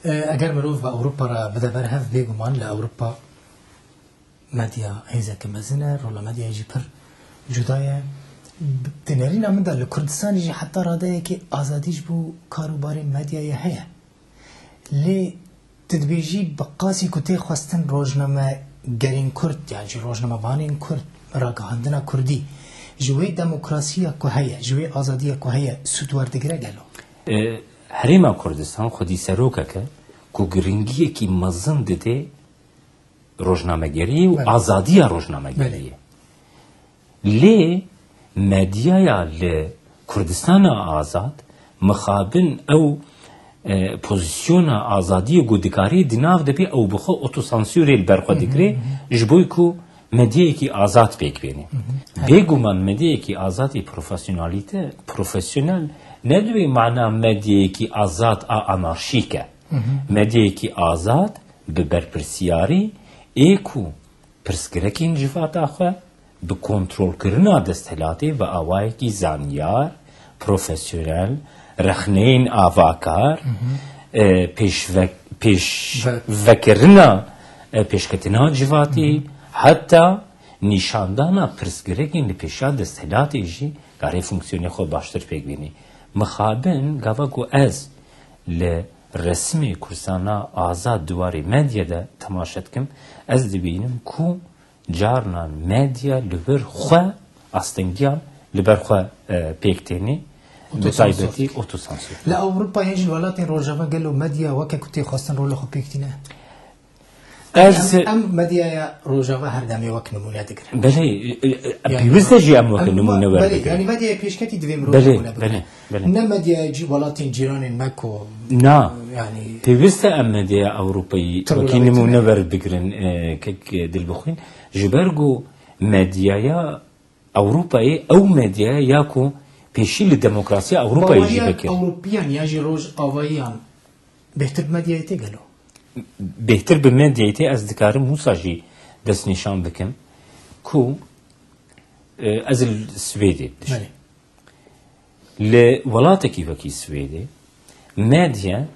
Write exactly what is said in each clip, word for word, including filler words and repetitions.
E, eger mirov bi Ewropa re bide ber hev, bêguman li Ewropa medya hêzeke mezin e, rola medyayê jî pir cuda ye. Di nerîna min de li Kurdistanê jî heta radeyekê azadî ji bo kar û barê medyayê heye. Lê tu dibêjî bi qasî ku tê xwestin rojnamegerên Kurd yan jî rojnamevanên Kurd, ragihandina Kurdî ji wê demokrasiya ku heye, ji wê azadiya ku heye sûd werdigire gelo? E, Herêma Kurdistan xwedî serokek e ku giringiyekî mezin dide rojnamegeriyê û Belê. azadiya rojnamegeriyê. Belê. Lê medyaya li Kurdistana Azad mixabin ew, e, pozîsyona azadiyê ku dikarê di nav de bê, ew bi xwe otosansûrê li ber xwe Hı hı, digire, hı hı. ji bo ku medyayekî azad pêk bêne. Hı hı. Bêguman medyayekî azad ê profesyonalîte, profesyonel, ne di wê mana medyayekî azad a anarşîk e. Hı hı. Medyayekî azad bi berpirsiyarî ê ku pirsgirêkên civata xwe, bi kontrolkirina desthilatê bi awayekî zanyar, profesyonel, rexneyên avakar, Hı hı. e, pêşve-, pêş-, Ve- vekirina, e, pêşketina civatî, Hı hı. heta nîşandana pirsgirêkên li pêşiya desthilatê jî karê fonksiyonê xwe baştir pêk bînî. Mixabin gava ku ez li resimê Kurdistana Azad di warê medya de temaşe dikim, ez dibînim ku carnan medya li vir xwe astengiyan li ber xwe, e, pêk tênê, bi Otosansor. taybetî otosansor. Li Ewropa yan jî li welatên Rojava gelo medya weke ku tê xwestin rola xwe pêk tîne? Ez Em, em medyaya Rojava her demê wek nimûne digirin. Belê, e, e, e, Yani, pêwîst e jî em weke em nimûne ba-, belê, werbigirin. yani medyaya pêşketî divê mirov Belê, nimûne bigirin. belê, belê. Ne medyaya cî-, welatên cîranên me ku Na. yani Pêwîst e em medyaya Ewropayî Tir wekî welavetî nimûne ne. werbigirin, e, kek, e, Dilbixwîn. Ji ber ku medyaya Ewropayê ew medyaya ya ku pêşî li demokrasiya Ewropayê jî Baweriya vekir. Ewropiyan ya jî Rojavayiyan bêhtir bi medyayê tê gelo? Bêhtir bi medyayê tê, ez dikarim wisa jî destnîşan bikim ku, e, ez li Swêdê dijim. Belê. Li welatekî wekî Swêdê medya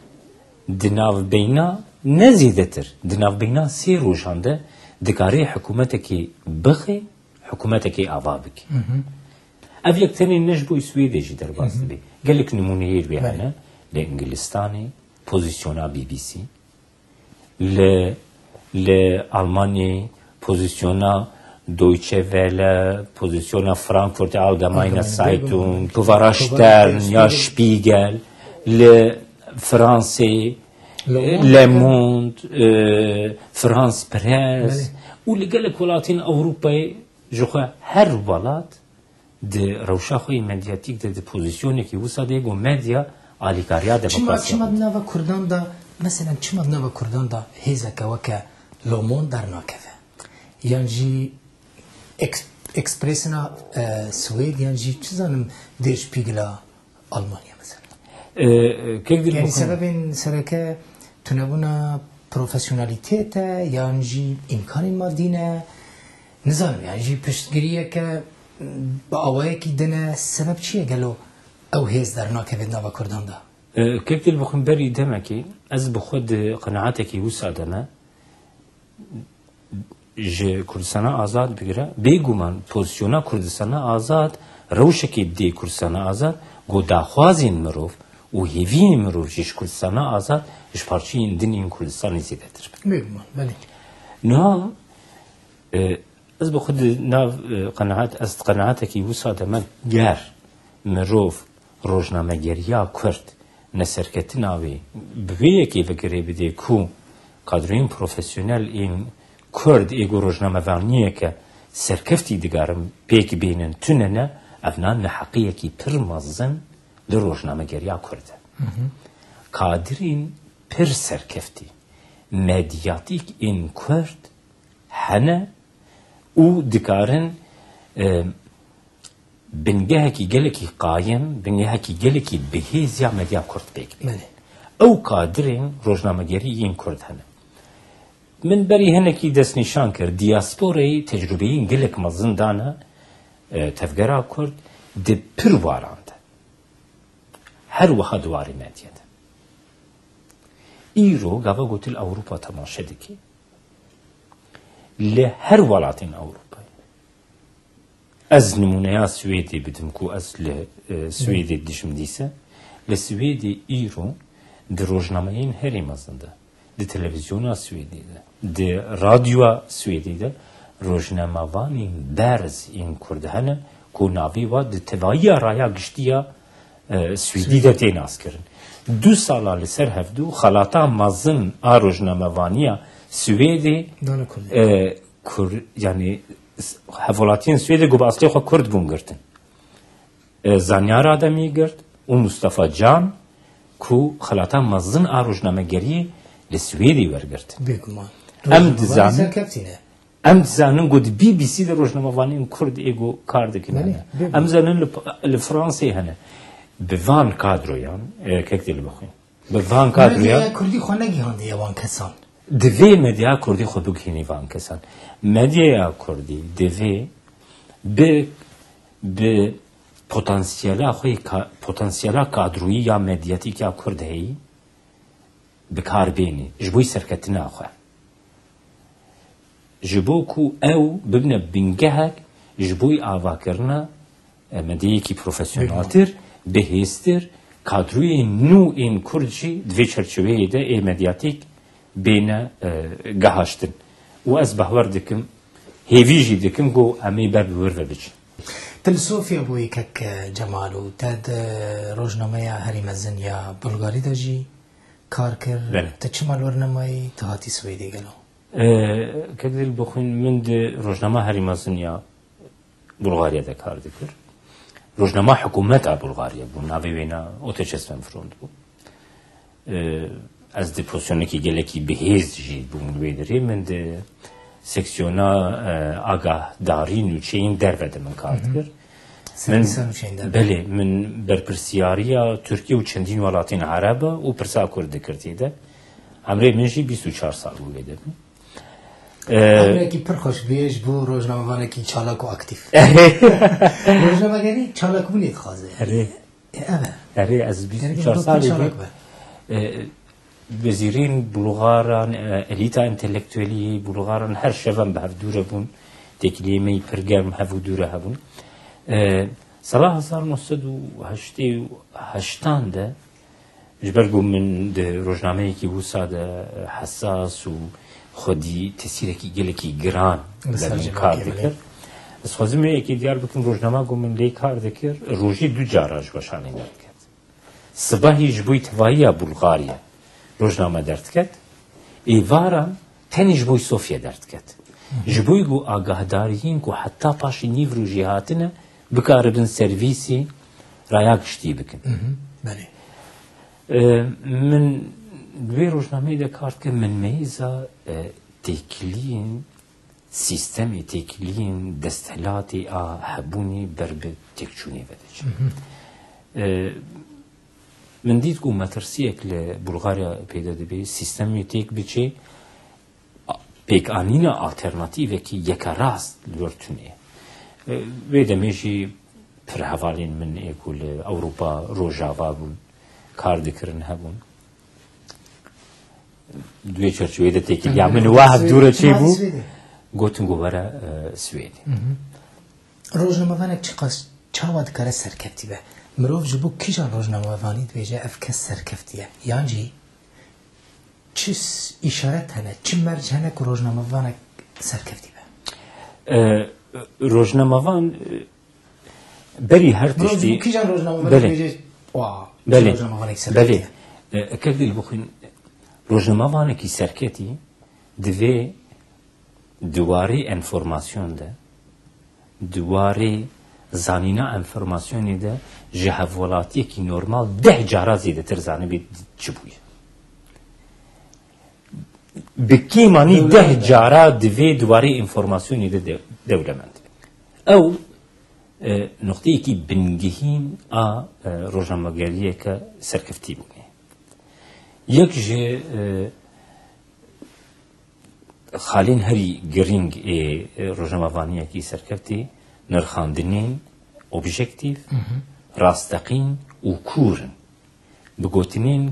di navbeyna, ne zêdetir, di navbeyna sê rojan de dikare hikûmetekê bixê, hikûmetekê ava bike. Hı hı. Ev yek tenê ne ji bo Swêdê jî derbas Hı hı. dibe. Gelek nimûneyê wê Belê. hene. Li Îngilistanê, pozîsyona B B C. Li, li Almanyayê, pozîsyona Deutsche Welle, pozîsyona Frankfurter Allgemeine Allgemeine Zeitung, Zeitung, Kuvara Kuvara Stern ya Stern. Spiegel. Li Fransê, Le Monde. Le Monde, e, France Press Belê. û li gelek welatên Ewropayê, ji xwe her welat di rewşa xwe yê medyatîk de, di pozîsyonekî wisa de, ku medya alîkariya Çima, demokrasiyê çima xwe di nava Kurdan de, meselen, çima di nava Kurdan de hêzeke weke Le Monde dernakeve? Yan jî Ex-, Expressina, e, Swêd, yan jî, çi zanim, Der Spiegela Almanya, mesela? E, e, kek Yani Dilbixwîn. sebebên sereke tunebûna profesyonalîtê te, yan jî îmkanên madî ne? Nizanim, yani jî piştgiriyeke bi awayekî din e, sebeb çi ye gelo ew hêz dernakeve di nava Kurdan de? E, kek Dilbixwîn, berî demekê ez bi xwe di qenaetekî wisa de me, ji Kurdistana Azad bigire, bêguman pozîsyona Kurdistana Azad rewşekê dê Kurdistana Azad, ku daxwazên mirov û hêviyên mirov jî ji Kurdistana Azad, ji parçeyên din yên Kurdistanê zêdetir bin. Bêguman, belê. Niha, e, ez bi xwe di nav, e, qenaet, ez di qenaetekî wisa de me, ger mirov rojnamegeriya Kurd neserketina wê bi vê yekê ve girê bidê ku kadroyên profesyonel ên Kurd ê ku rojnamevaniyeke serkeftî digarin pêk bênin tune ne, evna neheqiyekî pir mezin li rojnamegeriya Kurd e. Hı hı. Kadirên pir serkeftî, medyatîk ên Kurd hene û dikarin, e, bingehekî gelekî qayim, bingehekî gelekî bihêz ya medya Kurd pêk bî. Belê. Ew kadirên rojnamegerî yên Kurd hene. Min berî hinekî destnîşan kir, diasporayê tecrubeyên gelek mezin dane, e, tevgera Kurd di pir waran de. Her wiha di warê medya de. Îro gava ku tu li Ewropa temaşe dikî, li her welatên Ewropayê. Ez nimûneya Swêdê bidim ku ez li, e, Swêdê dijim dîse. Li Swêdê îro di rojnameyên herî mezin de, di televîzyona Swêdê de, di radyoya Swêdê de rojnamevanên berz ên Kurd hene ku navê wa di tevahiya raya giştî ya, e, Swêdî de tê naskirin. Du sala li ser hevdû xelata mezin a rojnamevaniya Swêdê, Dana Kurdî. e, Kur-, yani, s-, hevwelatiyên Swêdê ku bi aslê xwe Kurd bûn girtin. E, Zanyar Ademî girt û Mustafa Can ku xelata mezin a rojnamegeriyê li Swêdê wergirt. Bêguman. Em Rojnamevanê dizanin, serkeftî ne. Em dizanin ku di B B C de rojnamevanên Kurd ê ku kar dikin Belê, hene. Bêguman. Em zanin li, li Fransê hene. Bi van kadroyan, e, kek dê li bixwîn. Bi van kadroyan. Medyaya Kurdî xwe negihandiye wan kesan. Divê medya Kurdî xwe bigihînî van kesan. Medyaya Kurdî divê bi, bi potansiyela xwe, ka-, potansiyela kadroyî ya medyatîk ya Kurd heyî, bi kar bênî, ji bo serketina xwe. Ji bo ku ew bibine bingehek ji bo avakirina, e, medyayekî profesyoneltir, bihêztir, kadroyên nû ên Kurd jî di vê çerçeveyê de ê medyatîk bêne, e, gihaştin. Û ez bawer dikim, hêvî jî dikim ku em ê ber bi wir ve biçin. Tu li Sofya bûyî kek, e, Cemal û te di rojnameya herî mezin ya Bulgarî de jî kar kir. Belê. Te çima li wir nemayî, te hatî Swêdê gelo? E, kek dil bixwîn, min di rojnama herî mezin ya Bulgarya de kar dikir. Rojnama hikûmeta Bulgarya bû, navê wêna Otechesven Front bû. E, ez di pozisyonekî gelekî bihêz jî bûm li wê derê. Min di seksiyona, e, agahdarî nûçeyên derve de min kar dikir. Servîsa nûçeyên derve. Belê, min berpirsiyariya Tirkiye û çendîn welatên Ereb û pirsa Kurd dikir tê de. Emrê min jî bîst û çar sal bû wê de. E, Emrekî pir xweş bûye ji bo rojnamevanekî çalak û aktîf. Rojnamegerî çalakbûnê dixwaze. Erê. E, ev e. Erê, ez bîst û çar Gerek e salê çalak bû. Be. E, wezîrên Bulgaran, e, elîta entelektuelî Bulgaran her şev em bi hev dûre bûn. Têkiliyê me yî pir germ hev û dûre hebûn. E, sala hezar neh sed û heştê û heştan de, ji ber ku min di rojnameyekî wisa de hesas û xwedî tesîrekî gelekî giran Li ser civakê, belê. Li ser min kar dikir. Ez xwezim wê yekê diyar bikim, rojnama ku min lê kar dikir, rojî du cara ji weşanê derdiket. Sibehî ji bo tevahiya Bulgarya rojname derdiket, êvaran tenê ji bo Sofya derdiket. Hı hı. Ji bo ku agahdariyên ku heta paşê nîv rojê hatine, bikaribin servîsê raya giştî bikin. Hı hı, belê. E, min di wê rojnameyê de kar dikim, min meyza, e, têkiliyên sîstemê, têkiliyên desthilatê a hebûnê ber bi têkçûnê ve diçin. Hı hı. E, min dît ku metirsiyek li Bulgarya peyda dibe, sîstemê têk biçe, pêkanîna alternatîvekî yekerast li wir tune ye. E, wê demê jî pir hevalên min ê ku li Ewropa Rojava bûn, kar dikirin hebûn. Di wê çerçeveyê de têkiliya min û wa hevdû re çêbû, gotin ku were, e, Swêdê. Hı hı. Rojnamevanek çiqas çawa dikare serkeftî be? Mirov ji bo kîjan rojnamevanî dibêje ev kes serkeftî ye? Yan jî çi s-, îşaret hene, çi merc hene ku rojnamevanek serkeftî be? E, rojnamevan, e, berî her tiştî. Mirov ji bo kîjan rojnamevanek dibêje, "Wa, belê, rojnamevanek serkeftî ye"? E, kek dil bixwîn, rojnamevanekî serketî divê di warê enformasyon de, di warê zanîna enformasyonê de ji hevwelatiyekî normal deh cara zêdetir zanibê çi bûye. Bi kêmanî deh cara divê di warê enformasyonê de de-, dewlemend be. Ew, e, noqteyekî bingehîn a, e, rojnamegeriyeke serkeftî bûne. Yek ji, e, xalên herî girîng ê, e, rojnamevaniyekî serkeftî nirxandinên objektîf, Hı hı. rasteqîn û kûr in. Bi gotinên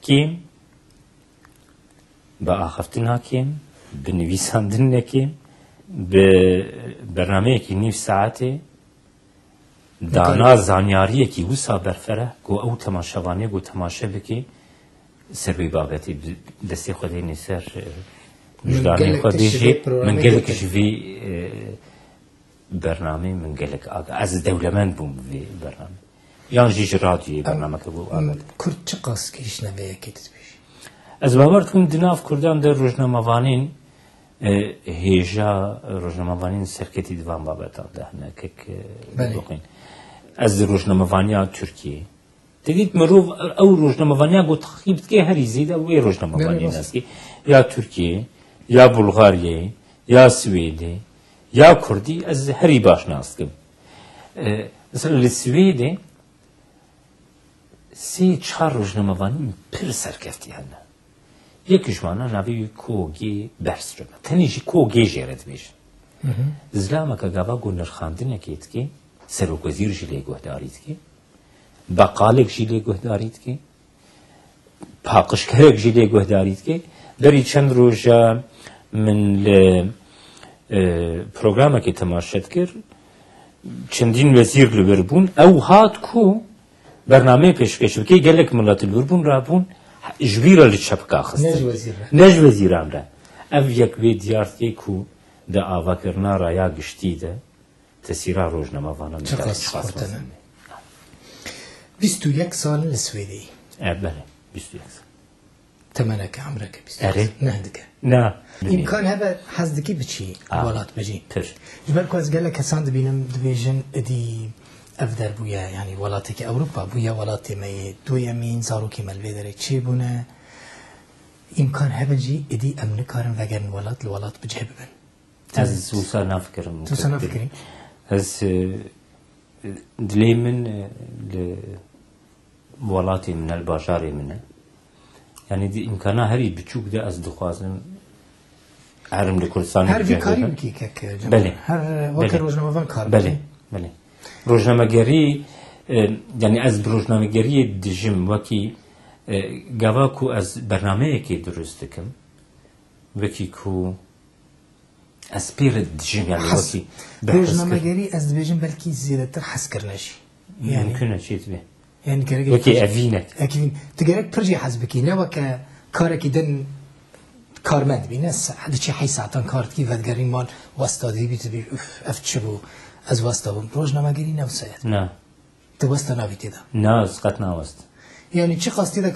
kêm, bi axaftin nakin, bi nivîsandin nekin, bi bernameyekî nîv saetê, dana zanyariyekî wisa berfireh ku ew temaşevanê ku temaşe bike ser wî babetî bi destê xwe deyne ser, e, Min wijdanê gelek xwe tişt ji bêjî, vê programê min gelek gotin. Ji vî, e, bernamê min gelek aga. Ez dewlemend bûm bi vê bernamê. Yan jî ji radyoyê bernameke bû Em, agate. Kurd çiqas gihiştine vê yekê tu dibêjî? Ez bawer dikim di nav Kurdan de rojnamevanên, e, hêja rojnamevanên serketî di van babetan de hene kek, e, Belê. Bixwîn. Ez di rojnamevaniya Tirkiyê. Te dît mirov ew rojnamevaniya ku teqîb dike herî zêde wê rojnamevaniyê Belê, nas dike. Ya Tirkiyê, ya Bulgariyê, ya Swêdê, ya Kurdî ez herî baş nas dikim. E, mesela li Swêdê sê çar rojnamevanî pir serkeftî hene. Yek ji wana navê wî K G Bergström e. Tenê jî K G jê re dibêjin. Hı hı. Zilameke gava ku nirxandinekê dike, serokwezîr jî lê guhdarî dike, beqalek jî lê guhdarî dike, paqijkerek jî lê guhdarî dike. Berî çend roja min li, e, programekê temaşe dikir, çendîn wezîr li wir bûn. Ew hat ku bernameyê pêşkêş bike, gelek milet li wir bûn, rabûn ji wî re li çepika xistin. Ne ji wezîr re. Ne ji wezîran re. Ev yek wê diyar dike ku di avakirina raya giştî de tesîra rojnamevanan Çiqas dikare, çiqas xurt e, ne? Mezin e. Bîst û yek sal li Swêdê yî. E, belê, bîst û yek sal. Temeneke, emreke bîst û yek Erê. Sal. Ne hindike. Na. Îmkan hebe hez dikî biçî A. Welat bijî. Pir. Ji ber ku ez gelek kesan dibînim, dibêjin, idî ev der bûye, yanî welateke Ewropa bûye, welatê me yê duyemîn, zarokê me li vê derê çêbûne. Îmkan hebe jî idî em nikarin vegerin welat, li welat bi cih bibin. Ez wisa nafikirim. Tu wisa nafikirî? Ez, e, dilê min, e, li welatê min e, li bajarê min e. Yanî di îmkana herî biçûk de ez dixwazim herim li Kurdistanê Her vî bicih karî bibim. Bikî kek Cemal. Belê. Her weke Belê. Rojnamevan kar Belê. Bikî. Belê. Rojnamegerî, e, yanî ez bi rojnamegeriyê dijim wekî, e, gava ku ez bernameyekê dirust dikim, wekî ku ez pê re dijim, yanî Hes-, wekî bi hes kir- rojnamegerî ez dibêjim belkî zêdetir hezkirine jî. Yanî Mümkün e, çê dibe. Yanî gerek Wekî pir-, evînek. Ekî, tu gerek pir jî hez bikî, ne weke karekî din karmend bî, ne se-, diçî heyş saetan kar dikî, vedigerî mal, westa dibî, tu dibî, "Uf, ev çi bû? Ez westa bûm." Rojnamegerî ne wisa ye. Na. Tu westa nabî tê de. Na, ez qet nawest. Yanî çiqas tê de